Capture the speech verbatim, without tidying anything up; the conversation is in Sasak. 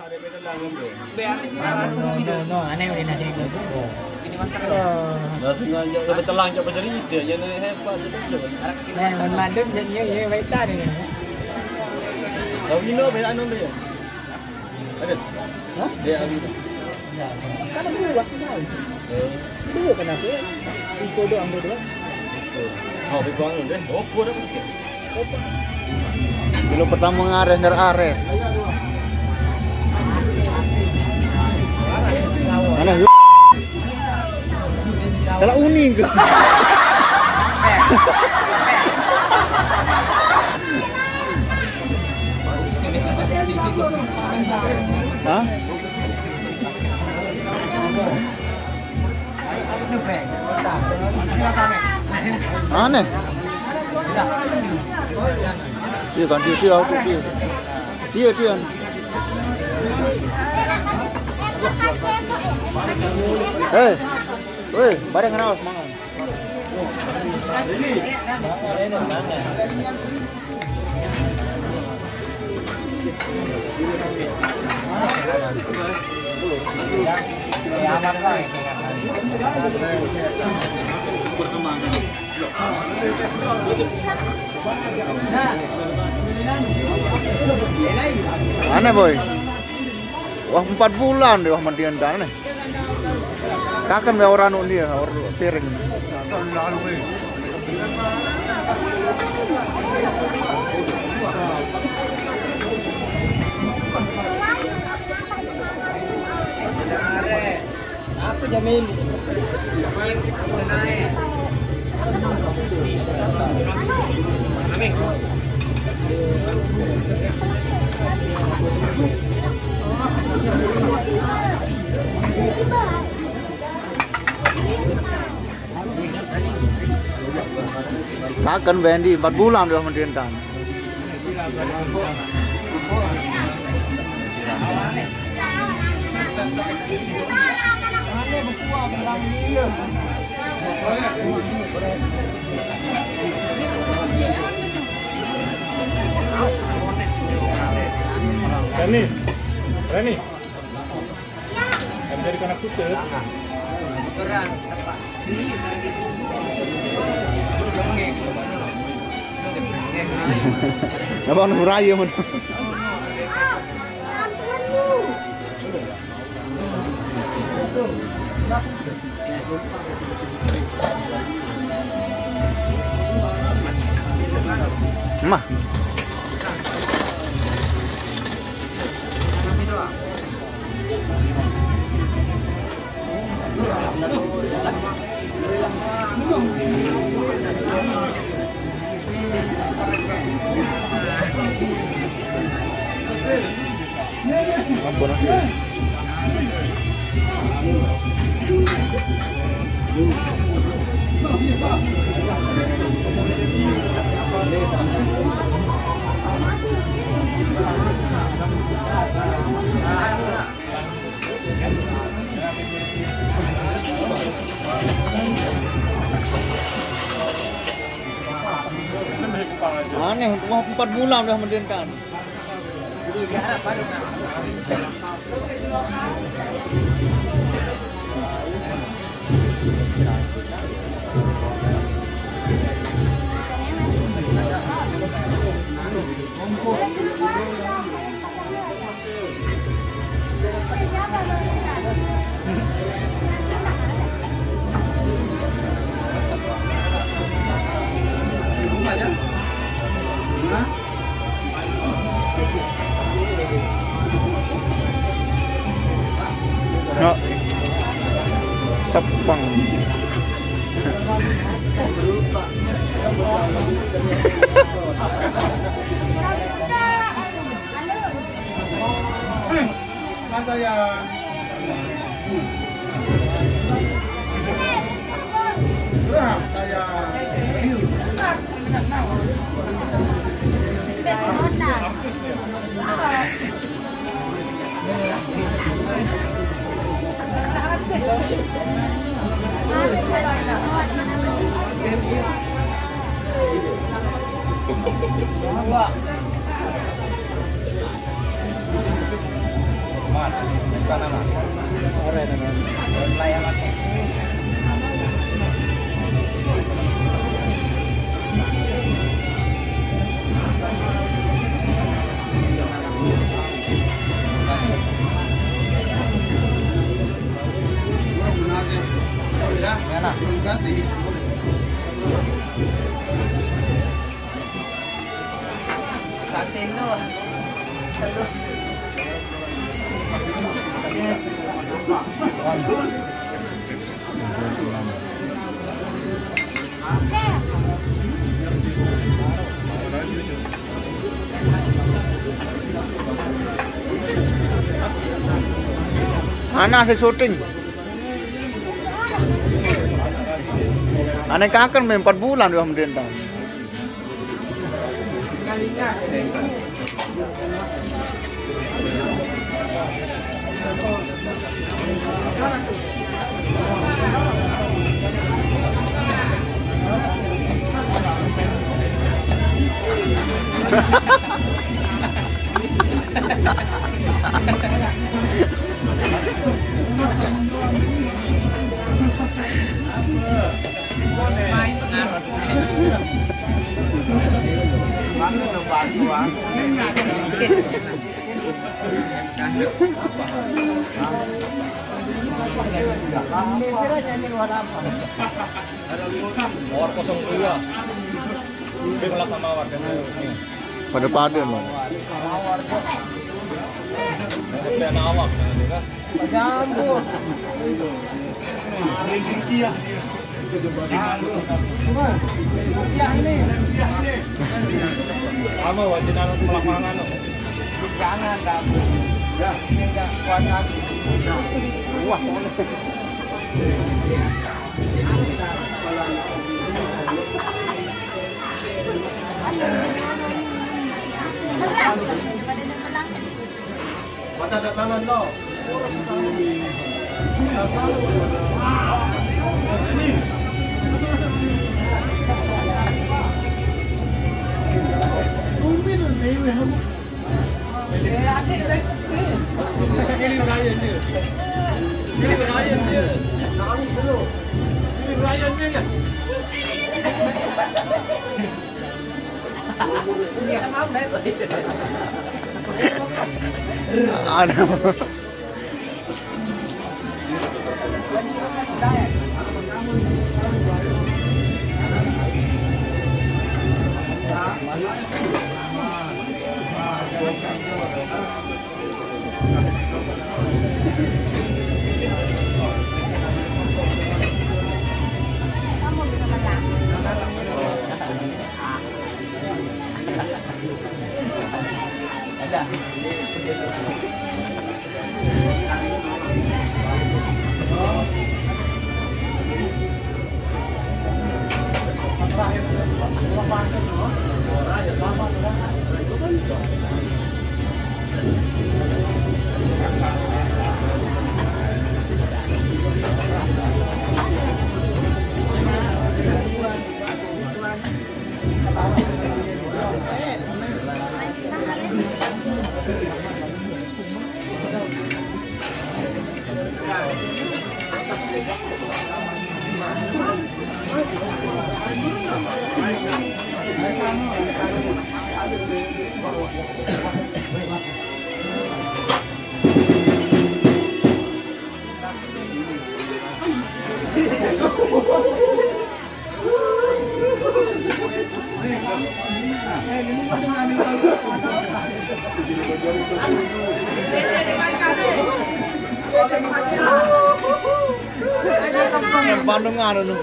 No, no, aneh udah nasi itu. Langsung aja lebih telang, coba cerita, ya, hebat. Nah, madem jadi ya, ya, baik tadi nih. Tahu Ino, banyak anu dia. Ada? Hah? Dia anu. Ya. Kan dua, aku tahu. Eh. Dua kenapa ya? Itu doang, dua. Oh, betul deh. Oh, gua ada sikit. Dulu pertama ngares, dari ares. Mana yuk? Salah uning ke? Hah? Aneh. Dia kan dia dia aku dia. Dia dia. Eh, weh, bareng kenal semangat. Mana, Boy? Wah, empat bulan deh, wah, mandian dan nih. Kakan be orang anu dia, orang piring. Aku jamin. Kakan Wendy, empat bulan udah menderita. Reni, Reni. Yang jadi kena putus. Apa nak beraya mana? Mah. Aneh, wah, empat bulan udah menderita. Ya. Sepang. Masa ya. Lah, saya. Ana sik syuting. Ane kangen me empat bulan wah merintah. Mawar kosong dua. Dia malah sama warga. Pada-pada, Bang. Yang gede awak, kan? Jambut. Cuma, bocah ini. Sama, wajinan untuk lapangan, loh. Jangan, kamu. Ya. Ini nggak kuat aku. Wah, boleh. Mata ada tangan, no. Aduh. Pandungan anu.